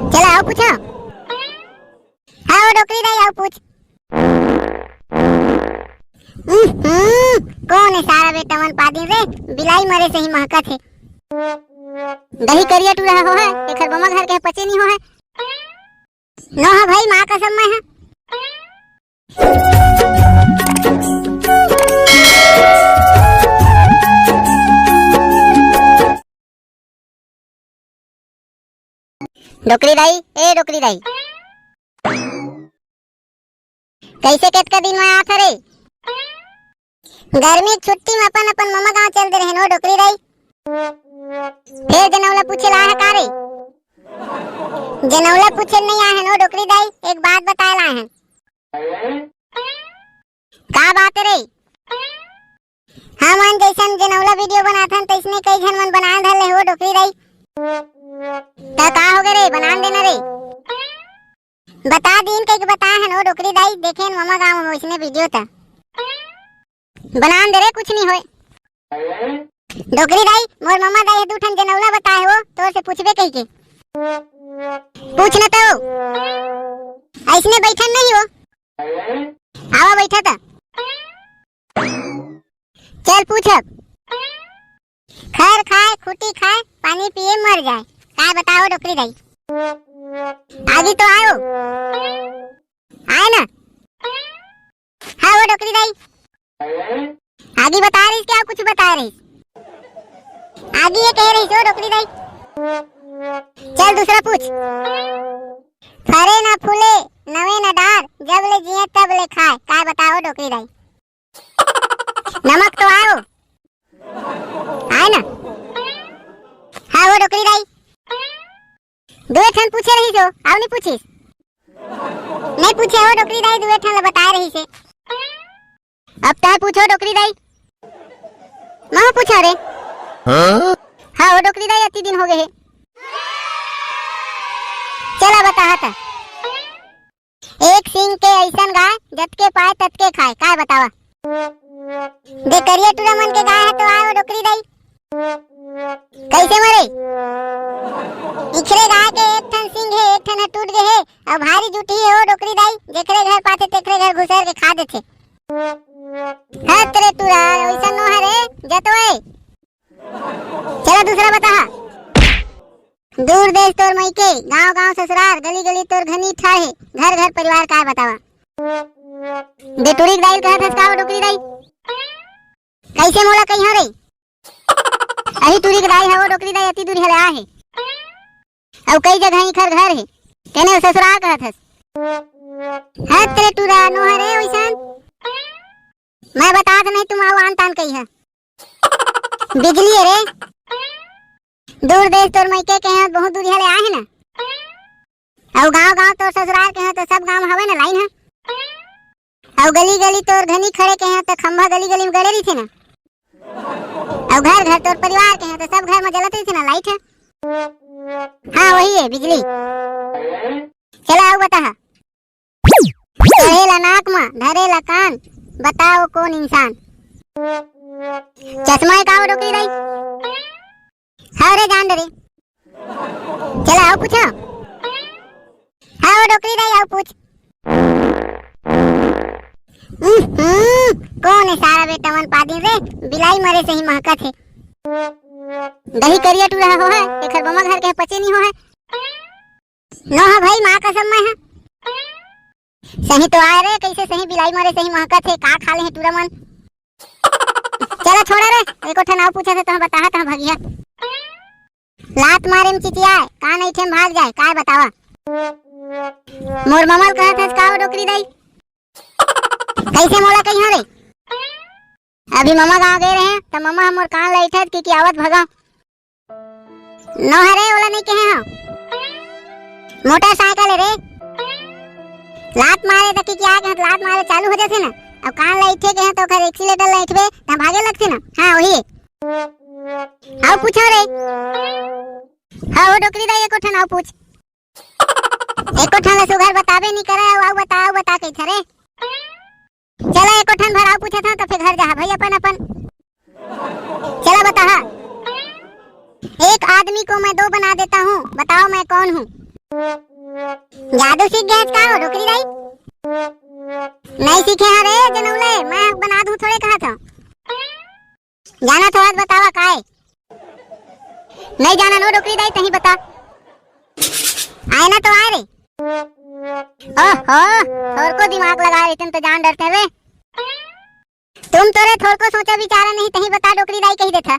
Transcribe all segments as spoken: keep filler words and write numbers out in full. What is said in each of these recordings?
चला, अउ पूछा। हाँ, वो डोकरी दाई, अउ पूछ। उहुं, कोन ए सारा बेटमन पादिन रे, बिलाई मरे सही महकत हे। दही करिया टूरा हो है, एखर ममा घर के पचे नहीं हो है। नो हा भाई, माँ कसम मैं हा। डोकरी दाई, ए डोकरी दाई, कइसे केतका दिन में आत हरे? गर्मी के छुट्टी में अपन अपन ममा गांव चल दे रहे हो डोकरी दाई। फेर जनौला पूछे ला है का रे? जनौला पूछे नहीं आए हैं नो डोकरी दाई, एक बात बताए ला है। का बात रे? हमन जइसन जनौला वीडियो बनाथन, तइसने कई झन मन बनाए धर ले हो डोकरी दाई। त का हो गे रे, बनान देना रे। बता दीन कहिके बताए हन हो डोकरी दाई, देखेन ममा गांव में वइसने वीडियो त। बनान दे रे, कुछ नहीं होय। डोकरी दाई, मोर ममा दाई ह दू ठन जनौला बताए हो, तोर से पूछबे कहिके। पूछ न तो। अइसने बैठन नहीं हो। आवा बैठा था। चल पूछ अब। खर खाए, खूटी खाए, पानी पिए, मर जाए। काय बताओ डोकरी दाई? आगी तो आयो। आए ना? हाँ वो डोकरी दाई। आगी बता रही क्या, कुछ बता रही? आगी ये कह रही सो डोकरी दाई। चल दूसरा पूछ। फरे ना फूले, नवे ना डार, जब ले जिए तब ले खाए। काय बताओ डोकरी दाई? नमक तो आयो। आए ना? हाँ वो डोकरी दाई। दुए ठन पूछे रही सो, अउ नहीं पूछिस? नहीं पूछे हो डोकरी दाई, दुए ठन ला बताए रही से। अब तय पूछो डोकरी दाई। मैं पूछा रे। हाँ? हाँ हो डोकरी दाई, अति दिन हो गए हे। चला बताहा था। एक सिंग के अइसन गाय, जतके पाए ततके खाए। काय बतावा? दे करिया टूरा मन के गाय है तो आए वो डोकरी दाई। कैसे मरे? इखरे गाय के एक ठन सिंग है, एक ठन ह टूट गए है, अब भारी जुटी है वो डोकरी दाई, जेकरे घर पाथे तेकरे घर घुसर के खा देथे। हत रे टूरा, वैसा नो हरे, जतवाए। चला दूसरा बताहा। दूर देश तोर मइके, गांव गांव ससुरार, गली गली तोर घनी ठाढ़े, घर घर परिवार काय बतावा। दे टुरी के दाई ल कहत हस का वो डोकरी दाई? कैसे मोला कहियो रे? अही टुरी के दाई हवो डोकरी दाई, अति दूरी हले आहे। अउ कई जगह इखर घर हे, तेने ससुरार कहत हस। हत रे टुरा, नो हरे वैसन। मैं बतात नहीं तुम आओ आन तान कही है। बिजली है रे। दूर देश तोर मइके के हैं, बहुत दूरी हले आहे ना। अउ गांव गांव तोर ससुरार के हैं, तो सब गांव हवे ना लाइन है। अउ गली गली तोर घनी खड़े के हैं, तो खंभा गली गली में गड़े रहिथे ना। अउ घर घर तोर परिवार के हैं, तो सब घर में जलत रहिथे ना लाइट है। हाँ, वही है बिजली। चला, अउ बताहा। चढ़ेला नाक म, धरेला कान, बताओ कौन इंसान? चश्मा है का वो डोकरी दाई? हाँ रे, जान रे। चला, अउ पूछा। हाँ वो डोकरी दाई, अउ पूछ। उहुं, कौन है सारा बेटा मन पादिन रे? बिलाई मरे सही महकत है। दही करिया टूरा हो है, एखर बमा घर के पचे नहीं हो है। नो हा भाई, माँ कसम मैं हा। सही तो आय रे, कैसे सही बिलाई मरे सही महकत हे, का खा ले हे टूरा मन। चला छोड़ा रे, एको ठन अउ पूछा थे, तहाँ बताहा, तहाँ भगिया। लात मारे में चिचियाए, कान ऐठे में भाग जाए, काय बतावा। मोर ममा ल कहत हस का वो डोकरी दाई? कैसे मोला कहियो रे? अभी ममा गाँव गए रहे, त ममा ह मोर कान ल ऐठत कि, कि आवत भगा। नो हरे, ओला नहीं कहे हंव। मोटरसाइकिल रे। लात मारे त कि, कि आगे लात मारे चालू हो जाथे ना। अब कान ल ऐठे के हैं तो ओकर एक्सीलेटर ल ऐठबे, त भागे लगथे ना। हाँ, वही। अउ पूछो रे। हाँ, वो डोकरी दाई, एको ठन अउ पूछ। एको ठन ल सुघर बताबे नहीं करे, अउ, अउ बता, अउ बता कहिथे रे। चला, एको ठन भर अउ पूछत हंव, त फिर घर जाहा भाई अपन अपन। चला बताहा। एक आदमी को मैं दो बना देता हूँ, बताओ मैं कौन हूँ? जादू सीख गए का हो डोकरी दाई? नहीं सीखे हरे जनौले, मैं बनात हूँ थोड़े कहा था। जाना तो आज बतावा काय? नहीं जाना नो डोकरी दाई, तही बता। आए ना तो आए रे। ओहो, थोड़को दिमाग लगा रही तुम तो जान डरते हुए। तुम तोरे थोड़को सोचा विचारा नहीं, तही बता डोकरी दाई कही देता।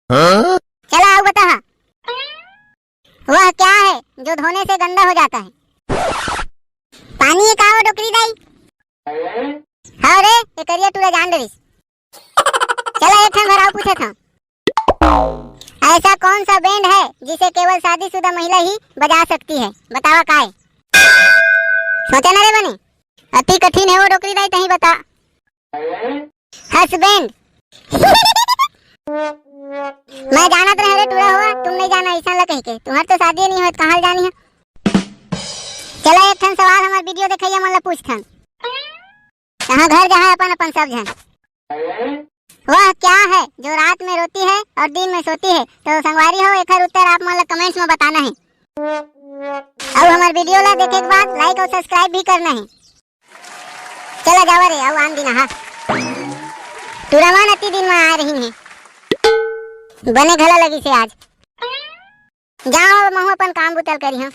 हाँ? चला आओ बता। वह क्या है जो धोने से गंदा हो जाता है? पानी है का हो डोकरी दाई? हाँ रे, ये करिया टूरा जान डरिस। चला एक ठन भराव पूछे था। ऐसा कौन सा बैंड है जिसे केवल शादीशुदा महिला ही बजा सकती है? बतावा काय? सोचा ना रे बनी, अति कठिन है वो डोकरी दाई, तही बता। हस्बैंड। मैं जानत रहे रे टूरा हुआ, तुम नहीं जाना ऐसा ला कह के। तुम्हार तो शादी नहीं होत, कहाँ जानी है? चला एक ठन सवाल हमार वीडियो देखैया मन ला पूछ थन। कहाँ घर जहाँ अपन अपन सब झन। वह क्या है जो रात में रोती है और दिन में सोती है? तो संगवारी हो, एकर उत्तर आप मन ला कमेंट्स में बताना है। और हमार वीडियो ला देखे के बाद लाइक और सब्सक्राइब भी करना है। चला जावा रे, अउ आन दिन आहा। टूरा मन अति दिन में आ रही है। बने घला लगी से आज। जाओ महू अपन काम बुतल करी हाँ।